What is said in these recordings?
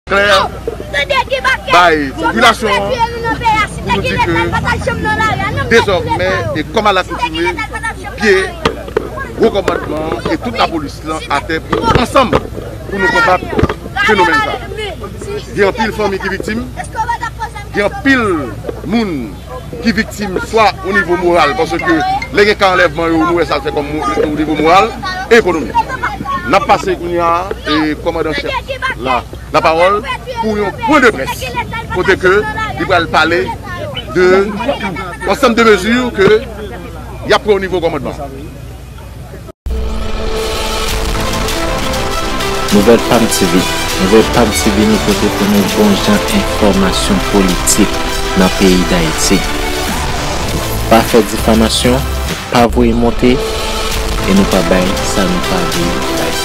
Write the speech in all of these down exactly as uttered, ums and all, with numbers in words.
klè bay popilasyon an pou nou di ke dezòmè e kòm alakitim, pye wo kòmandman e tout lapolis lan atè pou ansanm pou nou konbat fenomèn sa. Gen anpil fanmi ki viktim, gen anpil moun ki viktim swa o nivo moral, paske lè gen ka anlèvman yo, nou wè sa l fè kòm mo-, o nivo moral e ekonomik. N ap pase kounye a, e, kòmandan chèf la lapawòl pou yon pwen de près, kote ke li pral pale de ansanm de mezi ke y ap pran o nivo kòmandman. Nouvèl Pam T V. Nouvèl Pam T V nou pote pou nou bon jan enfòmasyon politik nan peyi Dayiti. Nou pa fè difamasyon, nou pa voye monte, e nou pa bay sa nou pa vle bay.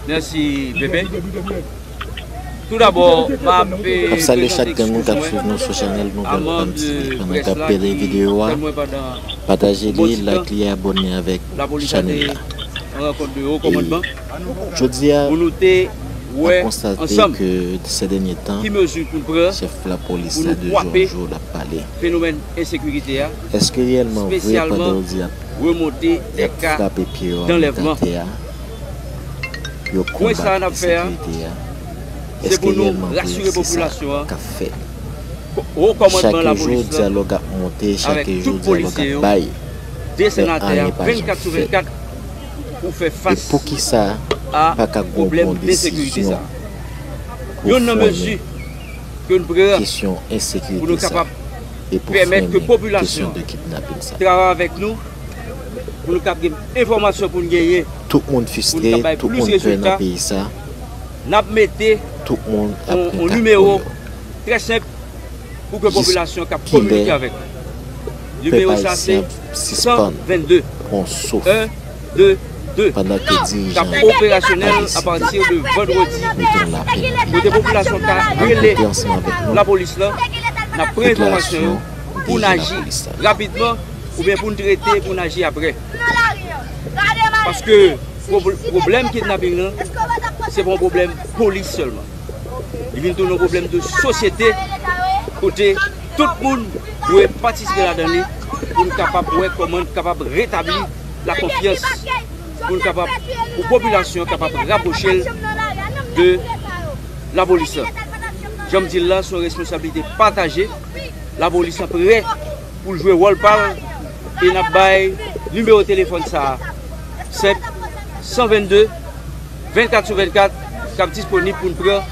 Mèsi, Bebe. Toudabò, m ap, eh, prezante ekskiz mwen a manm de près la ki fè mwen pandan bon ti tan lapolis la te an rankont de wo kòmandman pou nou te wè ansanm ki mezi pou n pran pou nou kwape fenomèn ensekirite a, espesyalman remonte de ka danlèvman. Pwen sa a n ap fè a, se pou nou rasire popilasyon an, wo kòmandman lapolis la, avèk tout polisye yo, desann atè a vennkat sou vennkat pou fè fas a pwoblèm de sekirite sa a. Youn nan mezi ke n pran pou nou kapab pèmèt ke popilasyon an travay avèk nou, pou nou kab gen enfòmasyon pou n genyen, pou n kab bay plis rezilta, n ap mete yon, yon nimewo trè senp pou ke popilasyon kab kominike avèk nou. Nimewo sa se san vennde, en de de, k ap operasyonèl apati de vandredi, kote popilasyon ka rele lapolis la, n ap pran enfòmasyon yo pou n aji rapidman oubyen pou n trete, pou n aji apre. Paske pwob-, pwoblèm kidnaping lan, se pa yon pwoblèm polis sèlman. Li vin tounen yon pwoblèm de sosyete, kote tout moun dwe patisipe ladan li, pou n kapab wè kòman n kapab retabli lakonfyans, pou n kapab, pou popilasyon an kapab rapwoche l de lapolis lan. Jan m di l la, se yon responsablite pataje. Lapolis lan prè pou l jwe wòl pa l, e n ap bay nimewo telefòn sa a, senp, san vennde, vennkat sou vennkat, k ap disponib pou n pran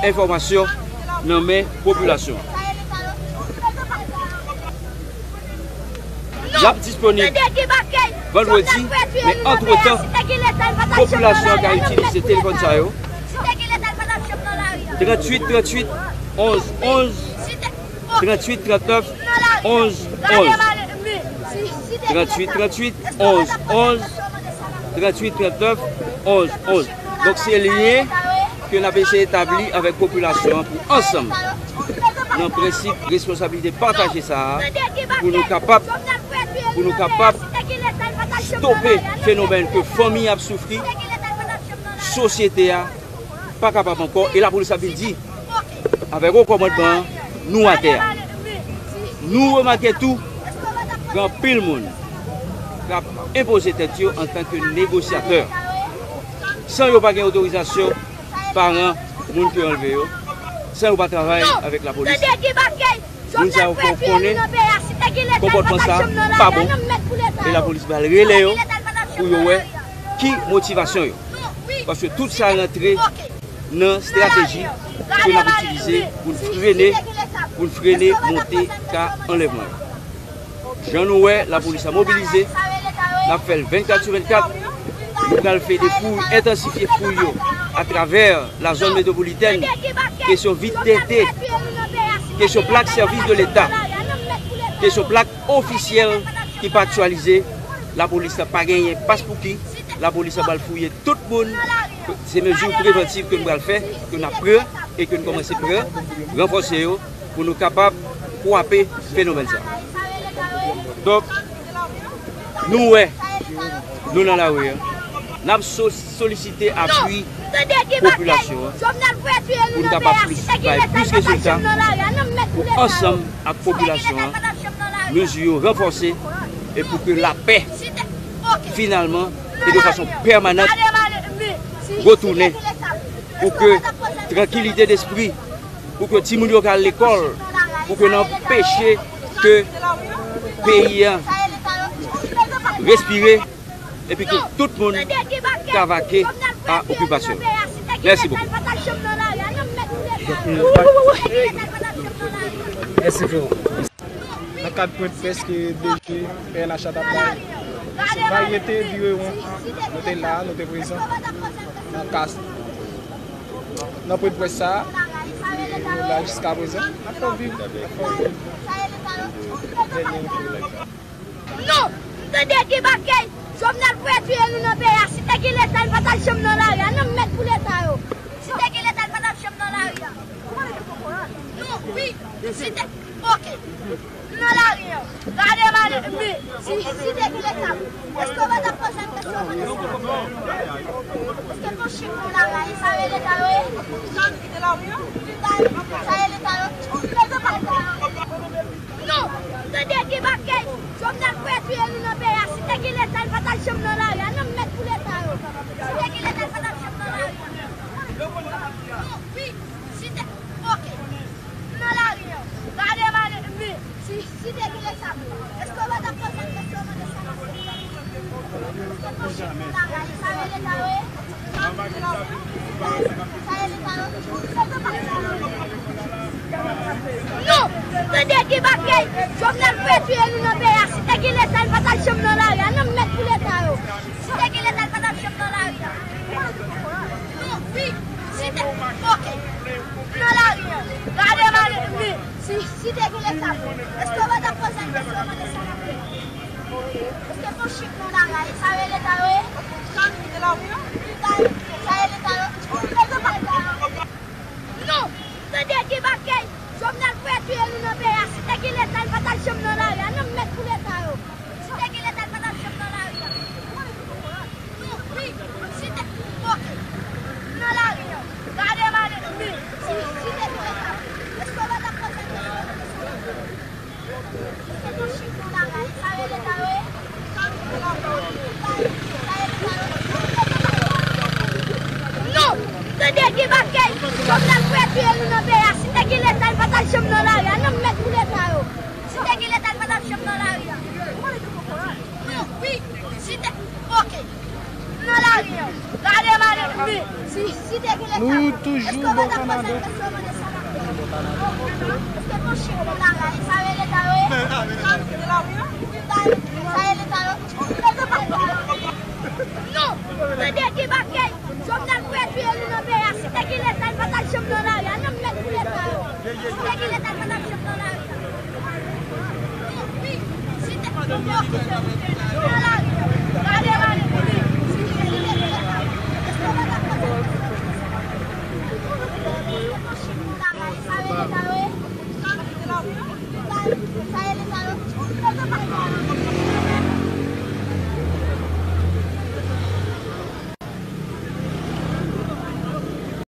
enfòmasyon nan men popilasyon an. L ap disponib vandredi, men antretan, popilasyon an ka itilize telefòn sa yo, tranntuit tranntuit, onz onz, tranntuit trannèf, onz onz. Tranntuit tranntuit, onz onz, tranntuit trannèf, onz onz. Donk, se lyen ke n ap eseye etabli avèk popilasyon an pou ansanm, nan prensip responsablite pataje sa a, pou nou kapab, pou nou kapab stope fenomèn ke fanmi ap soufri, sosyete a pa kapab ankò, e lapolis ap vin di, avèk wo kòmandman an, nou atè a. Nou remake tou, gen anpil moun k ap enpoze tèt yo antanke negosyatè, san yo pa gen otorizasyon paran moun ke yo anlve yo, san yo pa travay avèk lapolis. Moun sa yo fè w konnen konpòtman sa pa bon, e lapolis pral rele yo pou yo wè ki motivasyon yo. Paske tout sa rantre nan estrateji ke n ap itilize pou n frene, pou n frene monte ka anlèvman yo. Jan nou wè, lapolis la mobilize, n ap fè l vennkat sou vennkat. Nou pral fè de fouy, entansifye fouy yo atravè la zòn metwopolitèn. Kesyon vit tente, kesyon plak sèvis de leta, kesyon plak ofisyèl ki pa aktyalize, lapolis la pa genyen paspouki, lapolis la pral fouye tout moun. Se mezi prevantiv ke n pral fè, ke n ap pran e ke n kòmanse pran, ranfòse yo pou nou kapab kwape fenomèn sa. Donk, nou wè, nou nan lari a. N ap so-, solisite apui popilasyon an pou n kapab plis bay plis rezilta, pou ansanm ak popilasyon an, mezi yo ranfòse e pou ke lapè, finalman e de fason pèmanant, retounen, pou ke trankilite despri, pou ke timoun yo ka al lekòl, pou ke n anpeche ke peyi a respire, epi ke tout moun ka vake a okipasyon. Mèsi bokou. Mèsi freo. Nan kad pwen près ke D G P N H la t ap bay, se varyete biwo an, nou te la, nou te prezan nan kas, nan pwen près sa a, nou la jiska prezan. N ap fè w viv, n ap fè w viv dènye enfo yo la. Non, m tande gen bagay. Jovenel voye touye nou nan peyi a. Si te gen Leta, l pa t ap janm nan lari a. Non, m mèt pou Leta yo. Si te gen Leta, l pa t ap janm nan lari a. Non, wi, si te, oke. Nan lari an. Gade male, men, si, si te gen Leta, èske w pa t ap poze m kesyon, mande sa? Èske ton chif nan lari a, e sa yo Leta yo ye? Sa yo Leta yo? Non, tande gen bagay. Jovenel voye touye nou nan peyi a. Si te gen Leta, l pa t ap janm nan lari a. Non, m mèt pou Leta yo. Si te gen Leta, l pa t ap janm nan lari a. Non, wi, si te, oke. Nan lari an. Gade male, men, si, si te gen Leta, èske w pa t ap poze m kesyon, mande sa? Èske ton chif nan lari a, e sa yo Leta yo ye? Non, tande gen bagay. Jovenel voye touye nou nan peyi a. Si te gen Leta, l pa t ap janm nan lari a. Non, m mèt pou Leta yo. Si te gen Leta, l pa t ap janm nan lari a. Non, wi, si te, oke. Nan lari an. Gade male, men, si, si te gen Leta, èske w pa t ap poze m kesyon, mande sa? Èske ton chif nan lari a, e sa yo Leta yo ye? Sa yo Leta yo? Sa yo Leta yo? Non, tande gen bagay. Jovenel voye touye nou nan peyi a. Si te gen Leta, l pa t ap janm nan lari a. Non, m mèt pou Leta yo. Si te gen Leta, l pa t ap janm nan lari a. Non, wi, si te, oke. Nan lari an. Gade male, men, si, si te gen Leta, èske w pa t ap poze m kesyon, mande sa? Non, tande gen bagay. Jovenel voye touye nou nan peyi a. Si te gen Leta, l pa t ap janm nan lari a. Non, m mèt pou Leta yo. Si te gen Leta, l pa t ap janm nan lari a. Non, wi, si te, oke. Nan lari an. Gade male, men, si, si te gen Leta, nou toujou bò Kanada. Èske ton chif nan lari a, e sa yo Leta yo ye? Sa yo Leta yo? Non, tande gen bagay. Jovenel voye touye nou nan peyi a. Si te gen Leta, l pa t ap janm nan lari a. Non, m mèt pou Leta yo. Si te gen Leta, l pa t ap janm nan lari a. Non, wi, si te, oke. Nan lari